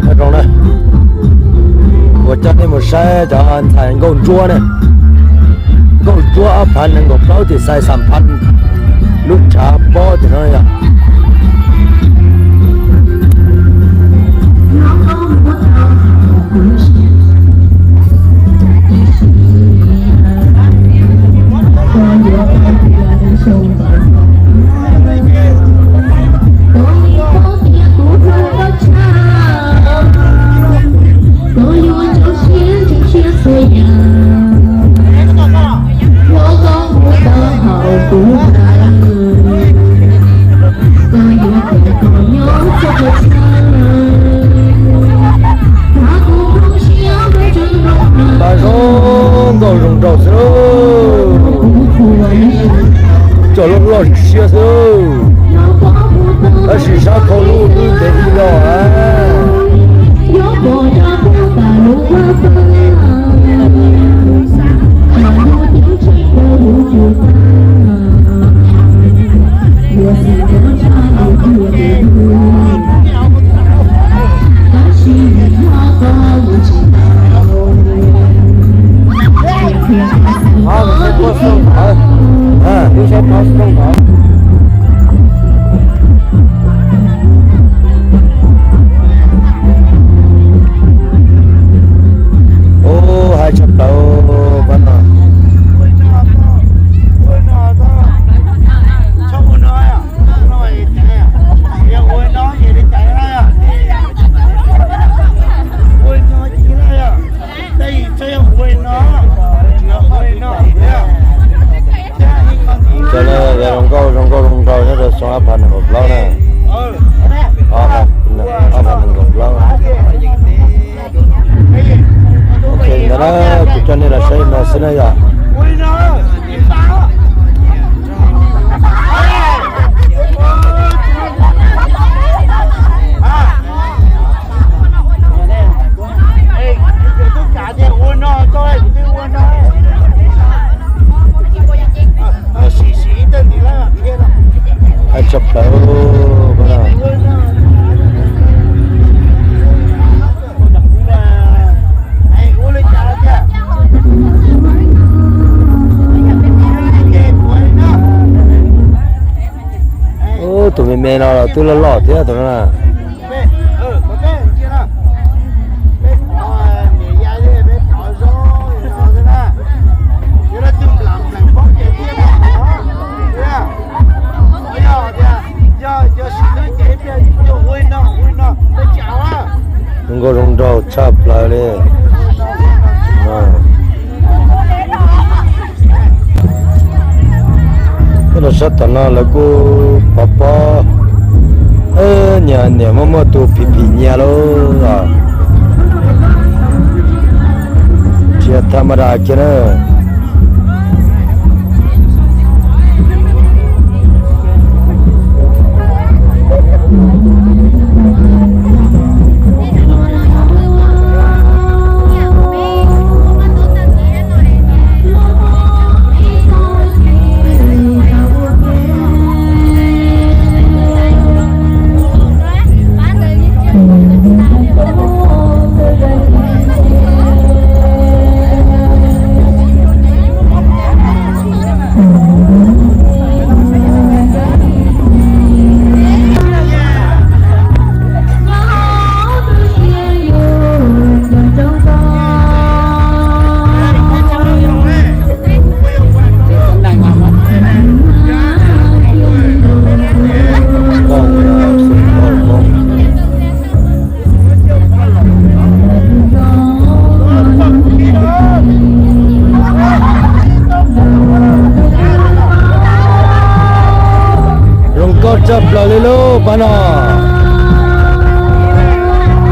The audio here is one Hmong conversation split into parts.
Ua zoo na, kuv coj nej mus saib cov ntxhais nkauj ntsuab na, nkauj ntsuab ob phav nees nkaum plaub thiab xais xam phav lub tshav pob tim no yom. Pab zoo nkauj zoo nraug xwb, cov loj loj siab xwb, tab sis sab khau lub twb ntev ib loj. Ub, haib tshaj plaws pab no. Cov zoo nkauj zoo nkauj zoo nraug nyob rau xyoo ob phav nees nkaum plaub na. Ob phav nees nkaum plaub. Ok, ntawd na, kuv coj nej los saib no xwb na yom. Haib tshaj plaws pab no. Ub, tus me me no los twb loj loj thiab tus no na. Zoo nkauj zoo nraug tshaj plaws li. Nyob rau sab tom no lawv kuj pov pob, nyias niam muaj muaj tus phim phim nyias lauj. Tsis yog tham ma das kiag na. Zoo nkauj tshaj plaws li lauj pab no.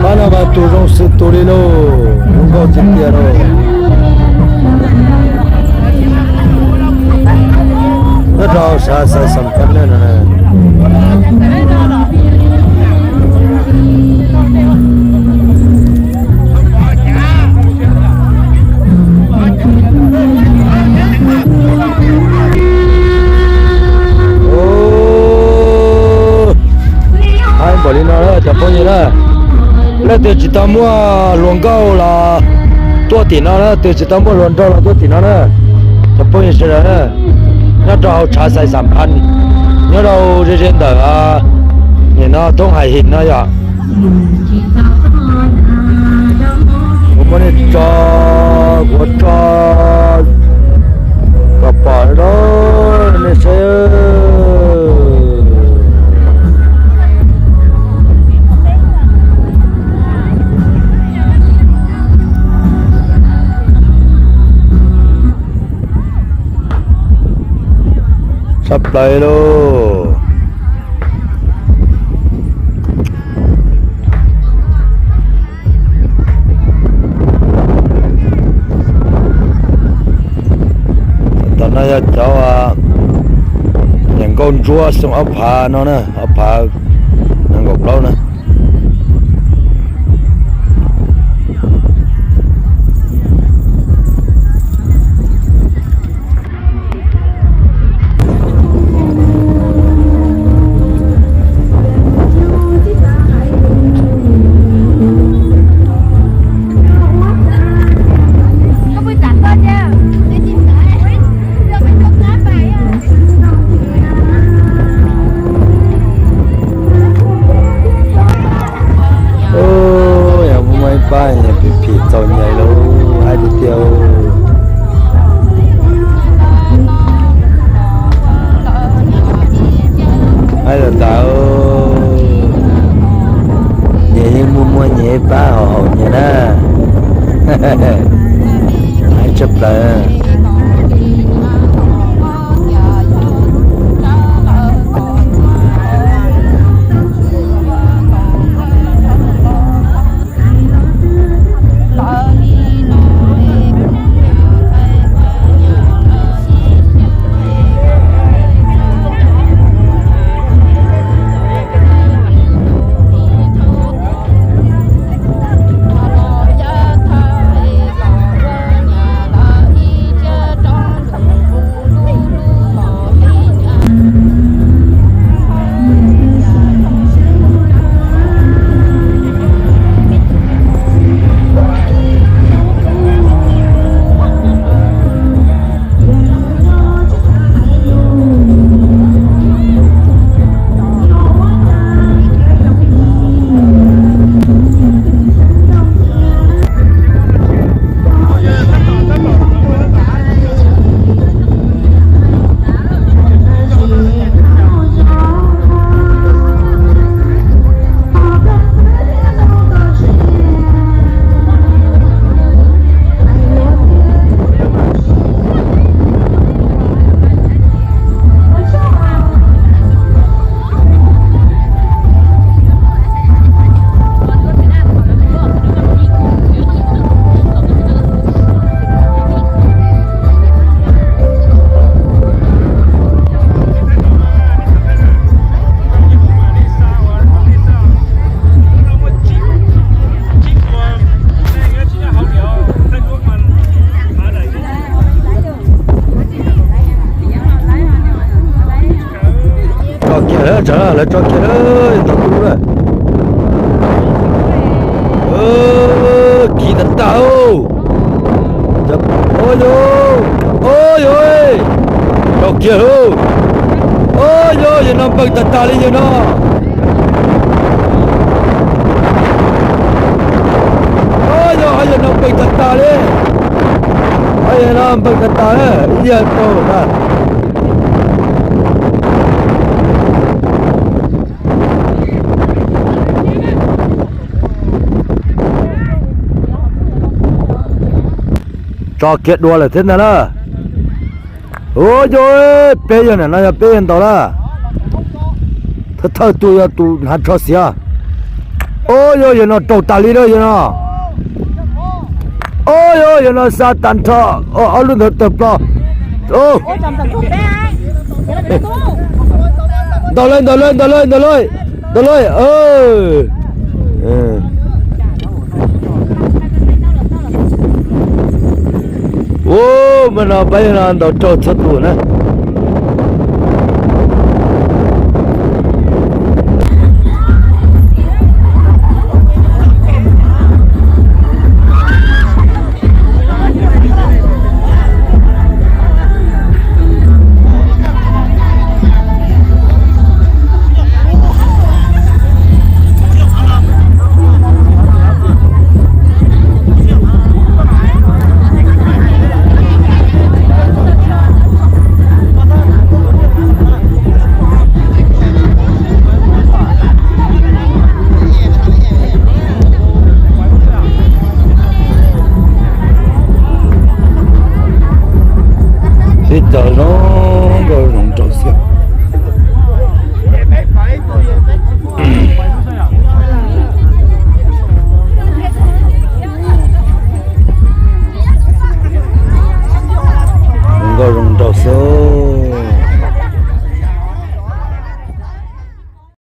Pab no mas tus zoo xwm tus li lauj, zoo nkauj tiag tiag lauj. Nyob rau sab xav xam pab no. Ub, haib Npaum li no na cov phooj ywg na, leej twg tsis tau muaj hluas nkauj los tuaj tim no na, leej twg tsis tau muaj hluas nraug los tuaj tim no na. Cov phooj ywg sawv daws na, nyob rau hauv tshav xais xam phas, nyob rau ze ze ntawm nim no thoob hais him no yom. Kuv muab nej tso, kuv tso kom pom rau nej saib. Tshaj plaws lauj. Tom no yog cov niam nkauj ntsuab xyoo ob phav no na, ob phav nees nkaum plaub na. Yog muaj ib pab nyias phim phim txaus nyias lawm, haib tiag tiag. Haib tas tas, nyias yeej muaj muaj nyias ib pab haum haum nyias na. Haib tshaj plaws. Tso kiag lawm, tso lawm, tso kiag lawm, tau tub lawm. Kiv tas tas. Ua yog, ua yog, tso kiag lawm. Ua yog, yawg no npawg tas tas li yawg no. Ua yog, yawg no npawg tas tas li. Ua yawg no npawg tas tas, ib yawg tau na. Tso kiag dua lawm thiab ntag na. Ua yog, peb yawg na, no yog peb yawg ntaus na. Thawj thawj tus yog tus hnav tsho xiav. Ua yog, yawg no raug tas li na yawg no. Ua yog, yawg no xa tag nrho ob lub ntawd tawg plho. Ntaus lawm, ntaus lawm, ntaus lawm, ntaus lawm, ntaus lawm. Ua, mas no peb no ntaus raug txhua tus na. Thaum no